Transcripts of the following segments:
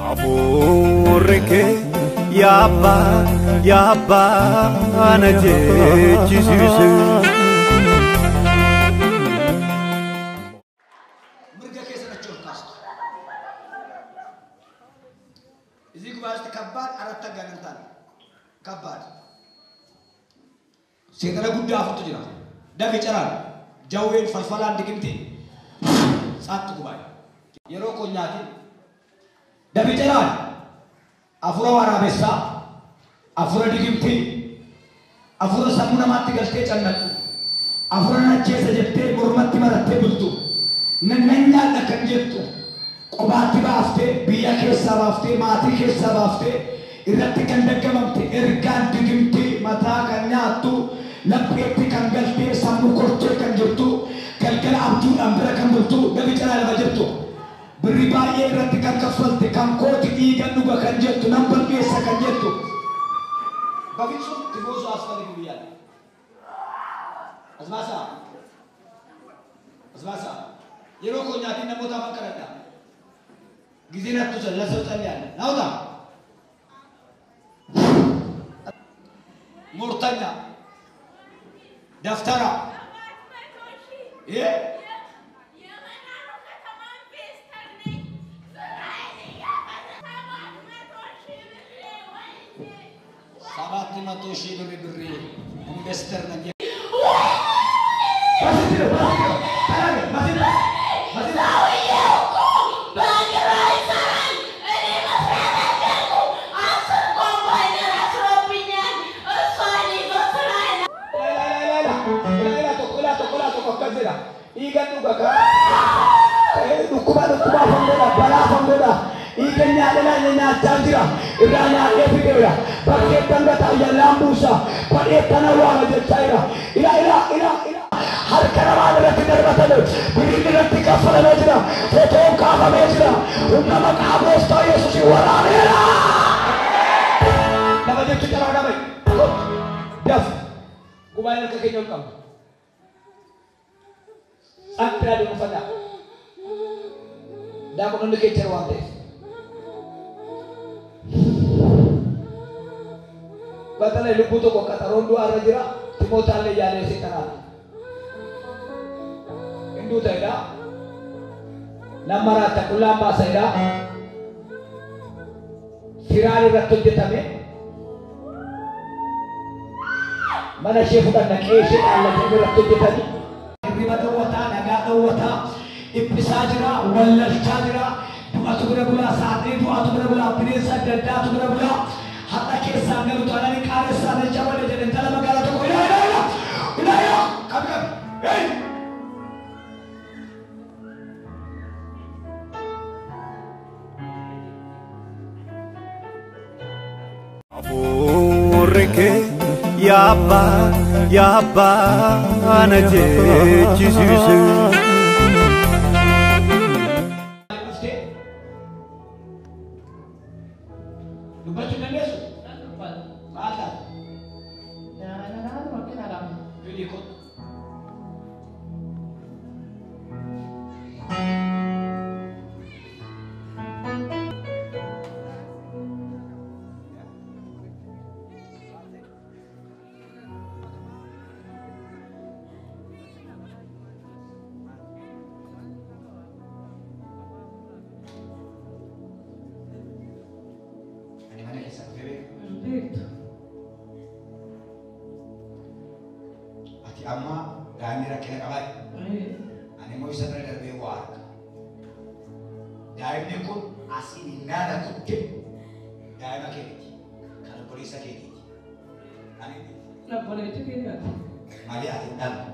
Hafuurri kee yaabbaa yaabbaa na jechisiise. Mirga keessa achi ol kaastu. እዚህ ጉባኤ ውስጥ ከባድ አራት አጋንንት አለ። ከባድ seexana guddaa afurtu jira. Dafi caraan jawween falfalaan digimti saatti gubaa'e. Yeroo koo nyaatin dafi caraan afura waraabessaa, afura digimtii, afura sammuu namaatti galtee cannattu, afura najjeessa jettee mormatti marattee bultu, nan nyaadha kan jettu qobaatti baaftee biyya keessaa baaftee maatii keessaa baaftee irratti kan daggamamte ergaan digimtii mataa kan nyaattu lapheetti kan galtee sammuu kortee kan jirtu galgala abjuudhaan bira kan bultu dafi calaa lafa jirtu birri baay'ee irratti kan kaffalte kan kooti dhiigan dhuga kan jettu nan balleessa kan jettu በፍጹም ቲፎዞ አስፈልግም ብያለሁ። አዝማሳ አዝማሳ yeroo koo nyaatiin namoota afaan kadhadha. ጊዜ አትውሰድ፣ ለሰው ጸልያለሁ። ናውጣ ሙርተኛ ደፍተራ ይሄ 700,000 ብር ብር ኢንቨስተር ነኝ። Dhukkuba dhukkuba fangoodha balaa fangoodha dhiiga nyaadha nyaachaa jira irraa nyaadhee fideera bakkee dangataa yallaan buusa badhee tana waama jechaa jira ila ila ila ila harka namaan irratti darbatame birriin irratti kaffalamee jira fotoon kaafamee jira humna maqaa gooftaa Yesuusiin waraaneera. Lafa jechu caraa dhabe daf gubaa'een harka keenya ol qabna. Tsantira dhuunfadhaa. Daaqoonni keessa waan ta'eef. Batala lubbuu tokko qaxaroon du'aarra jira Timootaallee yaalee seexanaa. Hinduu ta'edha. Lammaraatti qullaan baasedha. Firaan irratti hojjetame. Mana ishee fudhanna qe'ee ishee dhaallatee irratti hojjetame. Hirriba dhowwataa, nagaa dhowwataa, dhiphisaa jira, wallalchaa jira, du'atu bira bulaa, saaxilii du'atu bira bulaa, bineensa adda addaatu bira bulaa. Har'a keessaan galu taanaan qaanessaa jecha malee jedhe intala magaalaa tokko ilaa ilaa ilaa ilaa ilaa qabi qabi hey! Hafuurri kee yaabbaa yaabbaa na jechisiise. Dhuftee dubbachuu hin dandeessu? Maal taate? Fidii kottu. Ani mana keessa dhufee beeku. Ati amma daa'imni rakkina qabaa? Ani immoo isa bira darbee waa arga. Daa'imni kun asiin hin naana kutte daa'ima keeti. Kan obboleessa keetiiti. Ani malee ati hin dhabne.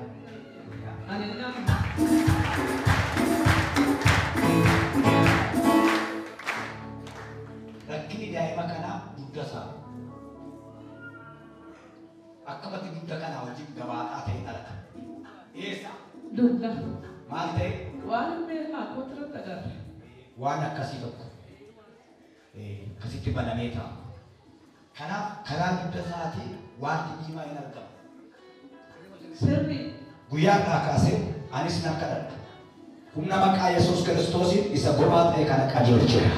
Rakkinni daa'ima kanaa dugda isaa. Akkamatti dugda kanaa wajjin gabaadhaa ta'e dhalata. Eessa? Dugda. Maal ta'e? Waan beekaa kootirratti agarre. Waan akkasii tokko akkasitti banamee ta'a. Kanaaf karaa dugda isaatiin wanti diimaa hin argamu. Sirri. Guyyaa irraa kaasee anis nan kadhadha. Humna maqaa Yesuus Kiristoosiin isa gobaa ta'e kana qajeelcheera.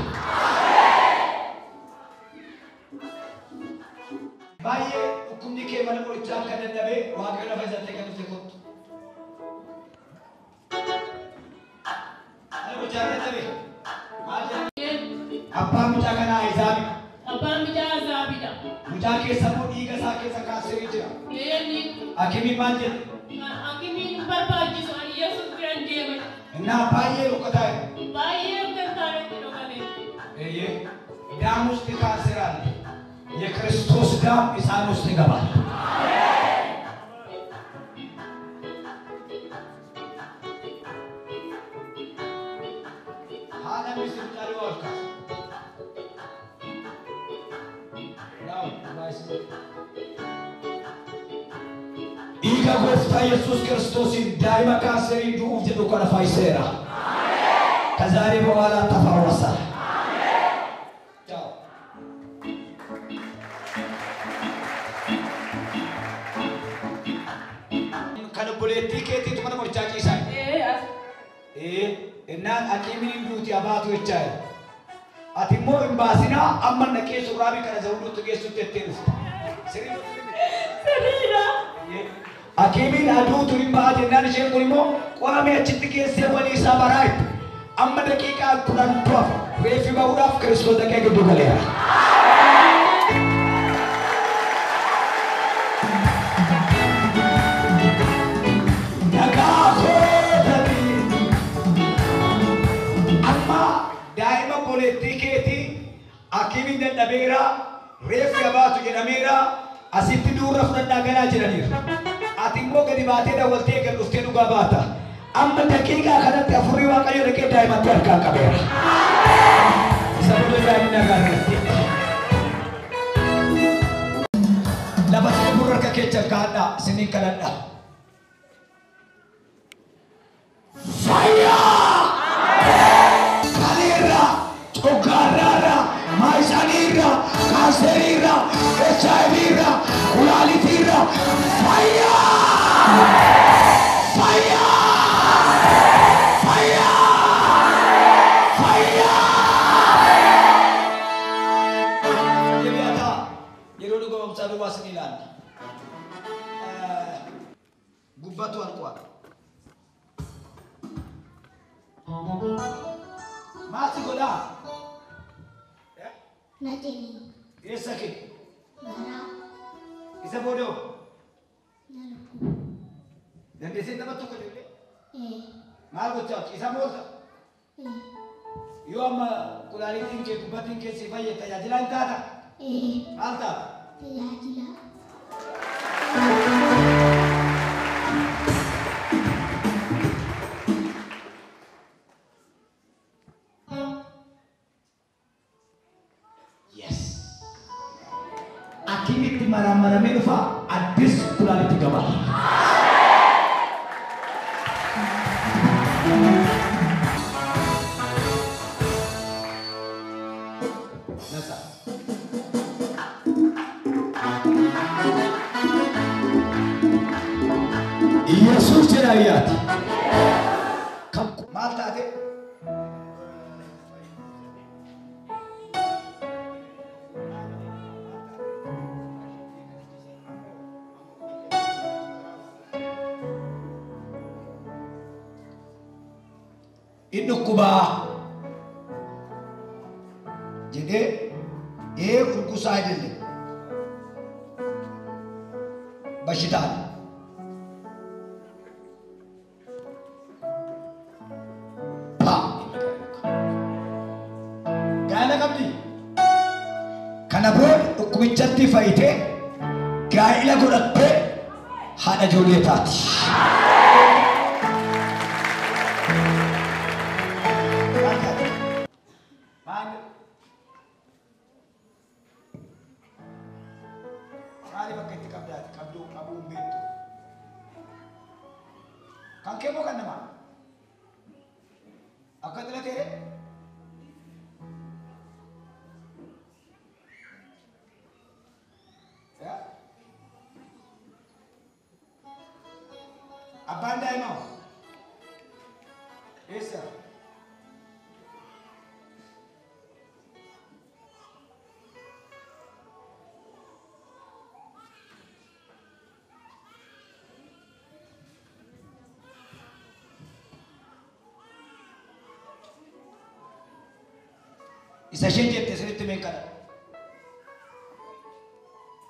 Waaqayyo lafa isaatti kan dhufte kottu. Ani mucaa dhabe. Maal jedhama? Abbaan mucaa kanaa Ahizaabidha. Abbaan mucaa Ahizaabidha. Mucaa keessa immoo dhiiga isaa keessa kaanserii jira. Eenni. Hakimiin maal jedhe? Hakimiin hin barbaachisu ani Yesuus biran deema. Innaa baay'ee rukkataa jira. Baay'ee rukkataa irratti dhokate. Eeyyee. ዳም ውስጥ ካንሰር አለ። የክርስቶስ ዳም ሕፃን ውስጥ ይገባል። Dhiiga gooftaa Yesuus Kiristoosiin daa'ima kaanserii du'uuf jedhu kana fayyiseera. ከዛሬ በኋላ ተፈወሰ። Kan obboleettii keetiitu mana qorichaa ciisaa. Innaan hakiimiin duuti abaatu jechaa jira. Ati immoo hin baasinaa amma naqee surraabii kana zawuduutti geessutti ettee dhufte. Sirriidha. Hakiimiin aduutu hin ba'a jennaan isheen kun immoo qoramee achitti geessee walii isaa baraa itti. Amma daqiiqaa 10 hafe reeffi ba'uudhaaf Kiristoos dhaqee gidduu galeera. Daa'ima obboleettii keetii hakiimiin dadhabeera, reeffi abaatu jedhameera, asitti duurra fudhadhaa galaa jedhaniiru. Ati immoo gadi baatee dawwaltee gad dhuftee dhugaa baata. Amma daqiiqaa kanatti afurri Waaqayyo dhaqee daa'imatti harkaan qabeera. Isa booda daa'imni nagaa argatte. Lafa isin gurra harka keechan kaa'adhaa, isiniin kadhadhaa. Fayyaa! Kaleerra, coggaarraarra, maayisaniirra, kaanseeriirra, HIV-irra, kulaaliitiirra, fayyaa! Fayyaa! Fayyaa! Fayyaa! Deebi'ataa yeroo dhuga ba'umsaa duwwaa isin ilaalla. Gubbatu alquwa. Maal si godhaa? Na ciniina. Eessa kee? Garaa. Isa boodoo? Na dhukkuba. Dandeessee nama tokko ijoollee? Ee. Maal gochaa isa moolta? Ee. Yoo amma kulaalitiin kee gubbatiin kee si fayyade tajaajilaa hin taata? Ee. Maal taata? Tajaajilaa. Yes. Hakimitti maraamaramee dhufa addis kulaalitti gaba. Nasa. Yesuus jedha ayyaati. Maal taate? Inni dhukkubaa jedhee ee qulqusaa አይደለም በሽታ ነው። ፓ gaa'ela qabdi. Kana booda dhukkubichatti fayyitee gaa'ela godhattee haadha ijoollee taati. Maali bakka itti qabdaati? Qabduu qabuu hin beektu. Kan kee moo kan namaa? Akka xilatee? Abbaan daa'imaa hoo? Eessa? Isa isheen jette isinitti himeen kadhadha.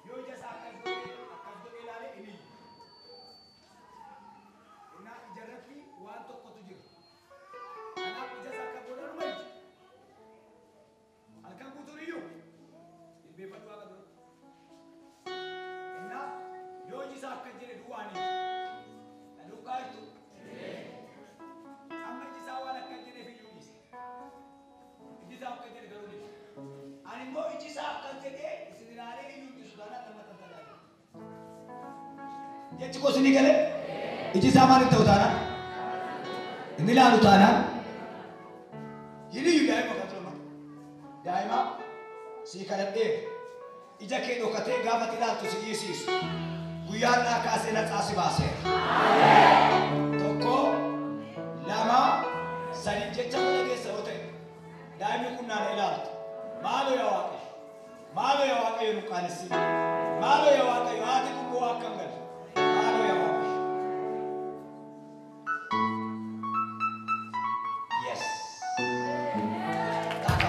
Yoo ija isaa akkas godhee akkas godhee ilaale inni iyyu. Innaa ijarratti waan tokkotu jira. Kanaaf ija isaa akka godhanuma ija. Halkan guutuun iyyuu jilbeeffadhu waaqa duratti. Innaa yoo iji isaa akka jedhe duwwaan iyyu. Na duukaa jirtu. Amma iji isaa waan akka jedheef iyyuu dhiise. Iji isaa akka jedhe garuu dhiise. Ani immoo iji isaa akka jedhee isin ilaalee iyyuu dhiisu taanaan nama tantajaajila. Jechi koo isinii galee? Iji isaa maaliif ta'u taanaan? Inni ilaalu taanaan? Hiriyyuu daa'ima kan ture mata. Daa'ima sii kadhadhee ija kee dhokatee gaafa ati ilaaltu si dhiisiisu. Guyyaa irraa kaasee natsaa si baaseera. 1, 2, 3 jecha kana keessa yoo ta'e daa'imni kun naan ilaaltu. Maaloo yaa Waaqayyo, maaloo yaa Waaqayyo nu qaanessi. Maaloo yaa Waaqayyo haati kun bu'aa akkam galu. Maaloo yaa Waaqayyo. Yes. Takka.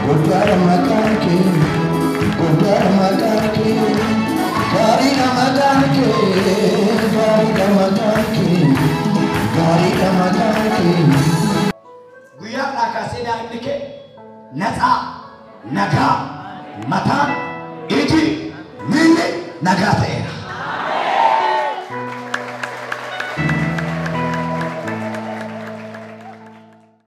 Guddaadha maqaan kee, guddaadha maqaan kee, gaariidha maqaan kee, gaariidha maqaan kee, gaariidha maqaan kee. Guyyaa irraa kaasee daa'imni kee natsaa, nagaa, mataan, iji, miilli nagaa ta'eera.